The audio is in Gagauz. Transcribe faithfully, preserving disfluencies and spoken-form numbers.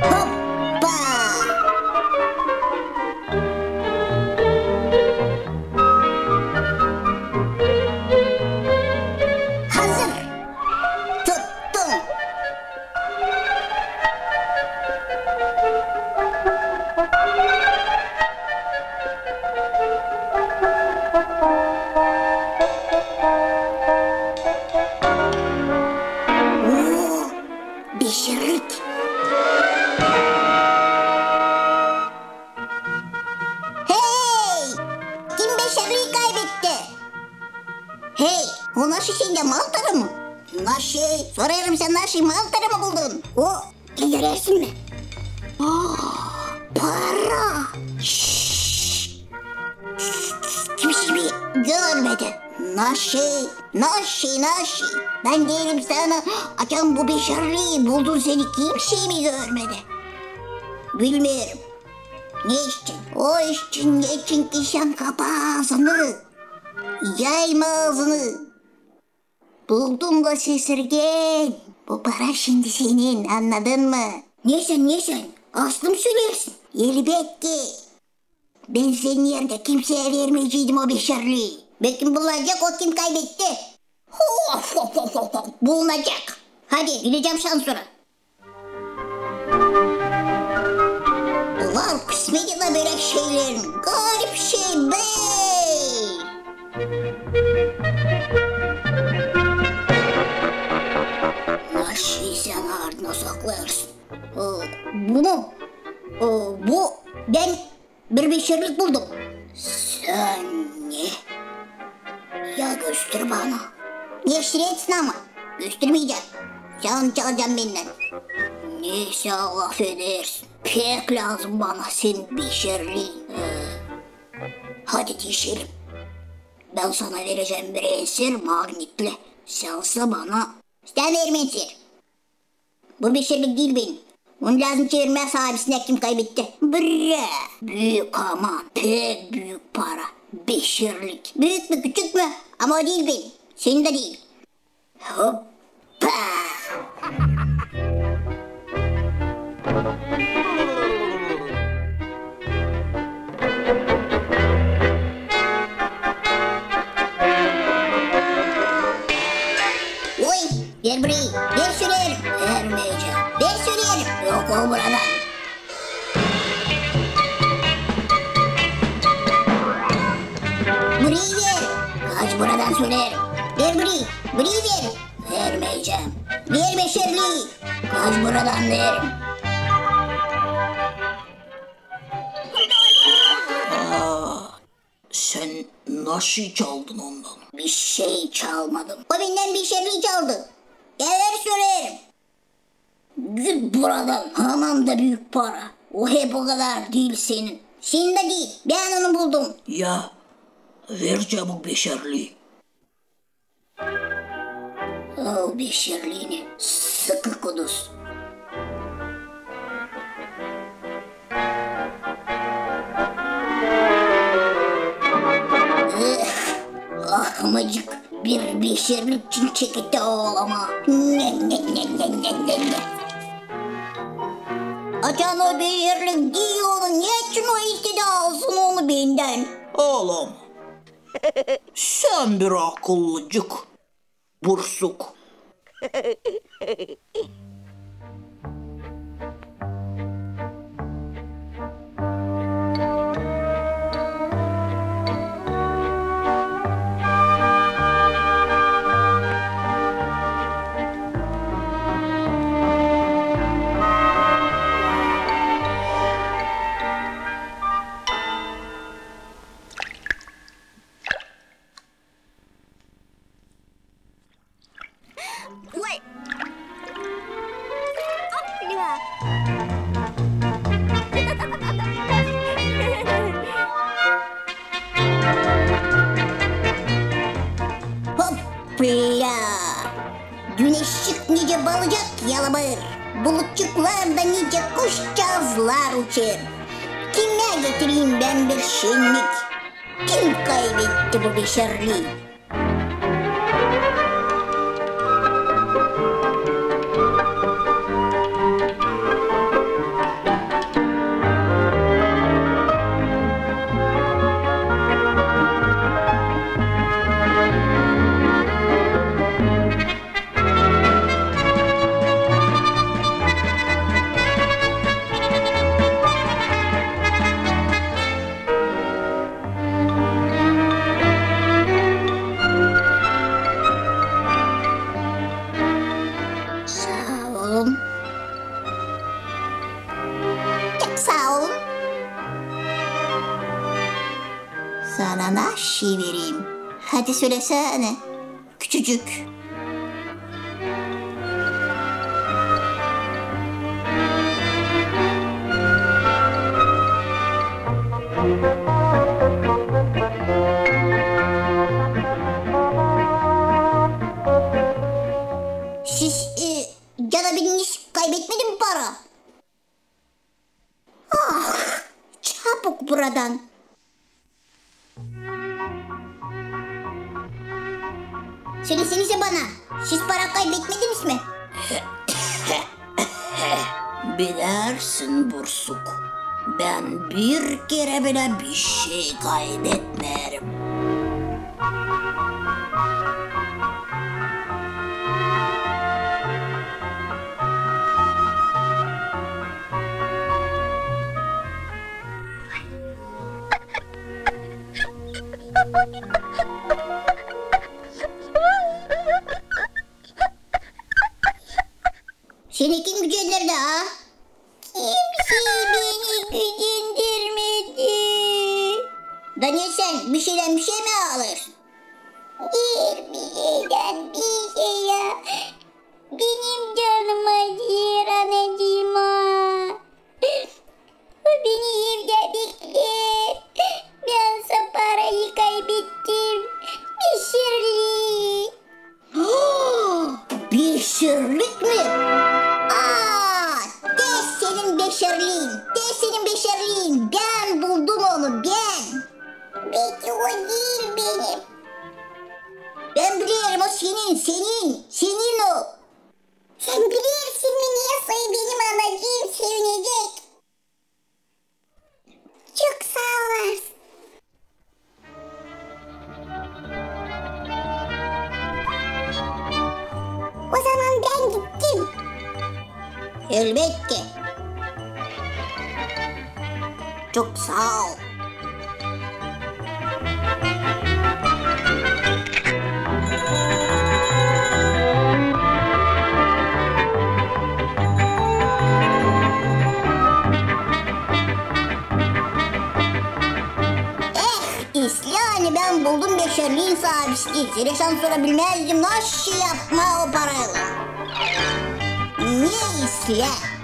Hoppa! Hazır. Tuttum. Oo, beşerlik. Hey! Kim beşerliyi kaybetti? Hey, o naşey sendä mal tarımı? Naşey, sorêrım, sän naşey mal tarımı buldun? O, görersin mi? Aa, para! Şşş! Kimsey beni görmedi. Naşey, naşey, naşey. Bän deerim sana, açan bu beşerliyi buldun, seni kimsey mi görmedi? Bilmeerim. Ne için? O için, ne için ki sän kapa aazını. Yayma aazını. Buldun da sesirgen. Bu para şindi senin, annadın mı? Ne sän, ne sän? Astım söleersin. Elbetki. Bän senin erinä kimseyä vermeyeceydim o beşerliyi. Bekim bulunacek o, kim kaybetti. Ho, ho, ho, ho, ho. Bulunacek. Hadi, bileceäm şansını. Var kısmettä bölä şeylerin. Garip şey be! Naşey sän ardına saklêêrsın? O, bu mu? O, bu, bän bir beşerlik buldum. Sän ne? Ya göster bana. Neşret ama. Göstermeyecäm. Sän onu çalacan bendän. Neysä, lafedersin. Pek lääzım bana senin beşerliin. Ee, hadi diişelim. Bän sana verecäm bir enser magnitli. Sän sä bana. Sän ver bana enser. Bu beşerlik diil benim. Onu lääzım çevirmää saabisinä, kim kaybetti. Bra! Büük, aman, pek büük para. Beşerlik. Büük mü, küçük mü? Ama o diil benim. Senin dä diil. Hoppa! Oy, ver burayı, ver şunu. Vermeyecäm. Ver şunu. Yok ol buradan. Burayı ver. Kaç buradan, söleerim. Ver burayı, burayı ver. Vermeyecäm. Ver beşerliyi. Kaç buradan, deerim. Aa, sän naşey çaldın ondan? Bir şey çalmadım. O bendän beşerliyi çaldı. Ya ver, söleerim. Git buradan, aman da büük para. O hep o kadar diil senin. Senin dä diil, bän onu buldum. Ya, ver çabuk beşerliyi. Al beşerliini, sıkı kuduz. Eh, ahmacık, bir beşerlik için çeketää oolama. Ne, ne, ne. Açan o beşerlik diil, onu neçin o istedi alsın onu bendän? Oolum, sän bir akıllıcık, bursuk. Oy! Hoppa! Hoppa! Güneşçik nicä balıcak yalamêêr, bulutçuklar da nicä kuşçaazlar uçêr. Kimä getireyim bän bir şennik? Kim kaybetti bu beşerliyi? vereyim. Hadi sölesänä, küçücük. Siz, e, canabinniz kaybetmedi mi para? Ah, çabuk buradan. Sölesenizä bana, siz para kaybetmediniz mi? Bilersin, bursuk, bän bir kerä bilä bişey kaybetmeerim. Seni kim gücendirdi, a? Kimsey beni gücendirmedi. Da ne sän, bişeydän bişey mi alêrsın? Diil bişeydän bişey ya. Benim canım acıyêr, anacıım. O beni evdä bekleer. Bän sa parayı kaybettim. Beşerlik. Beşerlik mi? Aa, te senin beşerliin, te senin beşerliin. Bän buldum onu, bän. Beki o diil benim. Bän bilerim, o senin, senin, senin o. Sän bilersin mi, nesoy benim anacıım sevinecek? Çok saa ol, Lars. O zaman bän gittim. Elbetki. Çok saa ol. Eh, islää, ani bän buldum beşerliin saabiskii. Seni şansora bilmäzdim, naşey yapmaa o paraylan. Ne islää?